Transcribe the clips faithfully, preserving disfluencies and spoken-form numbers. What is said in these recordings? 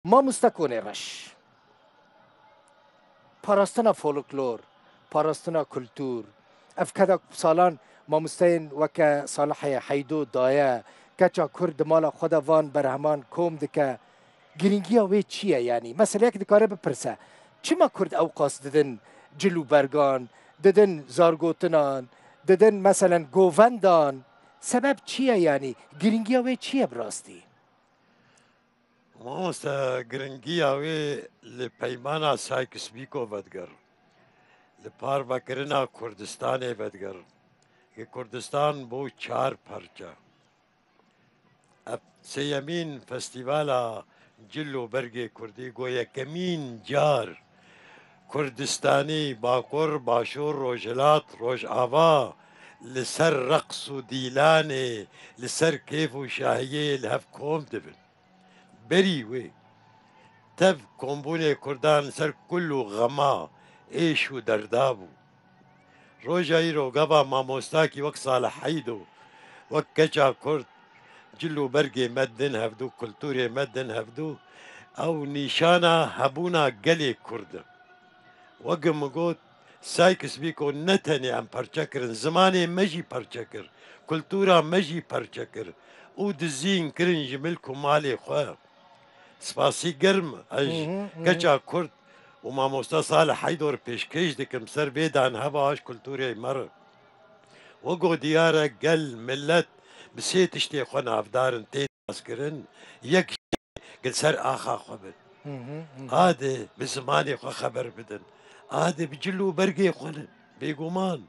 Mamoste Konê Reş. Parastina folklor, parastina kultur. Ev keda salan mamosteyên weke Salihê Heydo daye, keça Kurd di mala xwe de van berheman kom dike. Girîngiya wê çi ye yanî? Mesela yek dikare bipirse, çima Kurd ewqas didin cil û bergan, didin zargotinan, didin meselen govendan? Sebeb çi ye yanî? Girîngiya wê çi ye bi rastî? Mamoste, giringiya wê li peymana Sykes-Picot vediger. Li parvekirina Kurdistanê vediger. Kurdistan bû çar parçe. Ev sêyemîn festîvala cil û bergê kurdî, go yekemîn car Kurdistanî, Bakur, Başûr, Rojhilat, Rojava li ser reqs û dîlanê, li ser kêf û şahiyê li hev kom dibin. Berî wê tev kombûnê Kurdan li ser kul û xema, êş û derda bû. Roja îro gava mamostakî wek Salih Heydo, wek keça Kurd, cil û bergê me din hevdû, kulturê me din hevdû, ew nîşana hebûna gelê Kurd e. Wek min got, Sykes-Picot ne tenê em perçe kirin, zimanê me jî perçe kir, kultura me jî perçe kir û dizîn kirin ji milk û malê xwe. Spasî germ ez ji Hı hı, hı hı. keça Kurd û mamosta Salih Heydo re pêşkêş dikim ser vê danheva ji kulturê me re. Wego diyar e, gel, milet bi sê tiştê xwe navdar in, tên naskirin, yek jî li ser axa xwe bin. Hı hı, hı hı. Ade bi zimanê xwe xeber bidin. Ade bi cil û bergê xwe ne. Bêguman.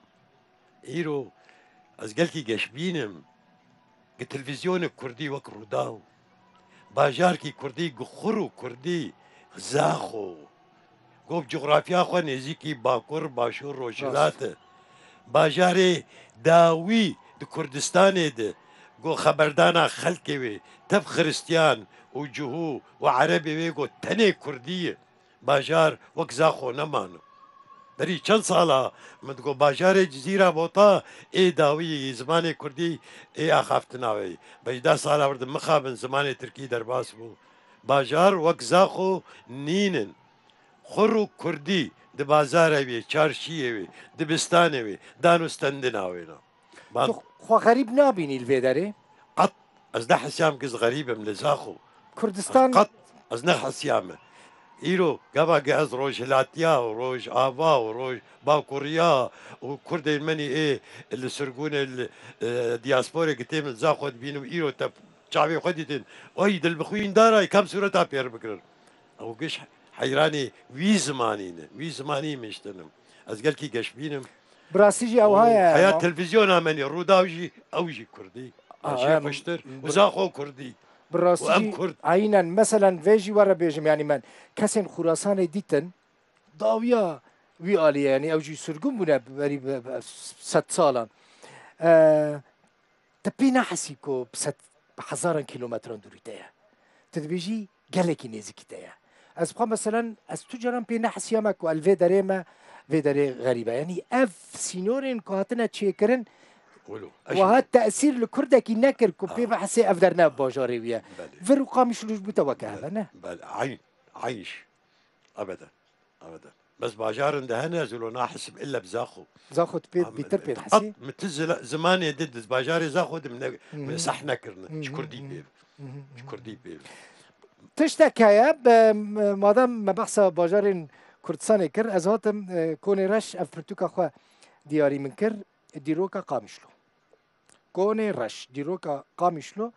Îro ez gelkî geşbîn im. Gi televîzyonê kurdî wek Rûdaw, bajarkî kurdî gi xur û kurdî, Zaxo, go bi cografya xwe nêzîkî Bakur, Başûr, Rojhilat Rast. e. Bajarê dawî di Kurdistanê de, go xeberdana xelkê wê, tev xiristiyan û cihû û erebê wê, go tenê kurdî ye. Bajar wek Zaxo nemano. Berî çend sala min digot bajarê Cizîra Bota ê dawî yî, zimanê kurdî ê axaftina wê yî. Bej deh sala wir di mixabin zimanê tirkî derbas bû. Bajar wek Zaxo nînin. Xur û kurdî di bazarê wê, çarşiyê wê, dibistanê wê, dan û stendina wê ne. Ban- Tu xwe xerîb nabînî li vê derê? Qet ez nehisiyam ku ez xerîb im li Zaxo. Kurdistan Ez qet ez nehisiyame. Îro gava ku ez rojhilatiya û rojava û roj bakuriya û kurdên menî ê li sirgûnê li, e, diasporê ku têm li Zaxo dibînim, îro te çavê xwe dîtin. Oy, dil bi xwîn daray, kam sûreta pêr bigirin. Ew giş heyranê wî zimanî ne. Wî zimanî min ji te nim. Ez gelkî geşbîn im. Bi rastî jî ew Û haya heya ma- televîzyona me nê, Rûdaw jî, ew jî kurdî. A, Eşê em, xweştir. bi- Uzaxo kurdî. Bi rastî Û em jî kurd. Aynen. Meselen vê jî were bêjim, yanî me kesên Xurasanê dîtin, dawiya wî alî ye, yanî ew jî sirgûn bûne berî bi, bi sed salan. E, Tu pê nehesî ku bi sed, bi hezaran kîlometran dûrî te ye. Tu dibêjî gelekî nêzîkî te ye. Ez bixwe meselen, ez tu caran pê nehesiyame ku el vê derê me, vê derê xerîb e. Yanî ev sînorên ku hatine çêkirin, Wilo, ez wiha jî tesîr li kurdekî nekir ku pê Ah. bihesê ev der ne bajarê wî ye. Belê. Vir û Qamişlo ji bo te weke hev e, ne? Belê, eyn, eyn jî. Ebeden. Ebeden. Bes bajarin de hene, ez wilo nahisim illa bi Zaxo. Zaxo tu pê Am-, bîtir pê qet dihesî? Min ti zila-, zimanê di, di bajarê Zaxo de min ne-, Hı hı. min seh nekirine. Hı Ji hı, kurdî hı hı. pê. Hı hı, Ji hı. kurdî pê. Tiştek heye, be, m-, madem me behsa bajarên Kurdistanê kir, ez hatim, e, Konê Reş ev pirtûka xwe diyarî min kir, dîroka Qamişlo. Konê Reş, dîroka Qamişlo,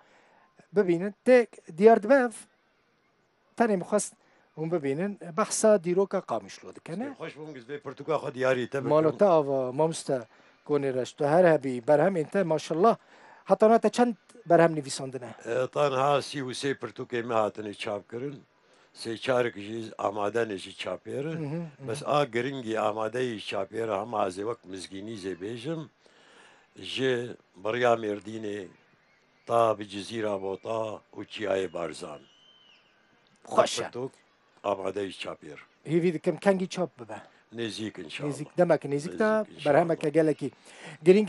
bibînin. Tê diyar dibe ev? Tenê min xwest hûn bibînin. Behsa dîroka Qamişlo dike, ne? Xweş bûm, giz vê pirtûka xwe diyarî te bikim. Mala te ava, mamoste Konê Reş. Tu her hebî, berhemên te, maşallah. Heta niha te çend berhem nivîsandine? E, ta niha sî û sê pirtûkê me hatine çapkirin. Sê çarek jî amade ne ji çapê re. Hı hı, hı hı. Bes a giringî amadeyî çapê re hema ez ê wek mizgînî zê bêjim. Ji beriya Mêrdînê ta bi Cizîra Bota û Çiyayê Barzan. Xweş e. Pirtûk amadeyî çapê re. Hêvî dikim kengî çap bibe. Nêzîk inşallah. Nêzîk, demek nêzîk de Nêzîk inşallah. berhemeke gelekî girîng.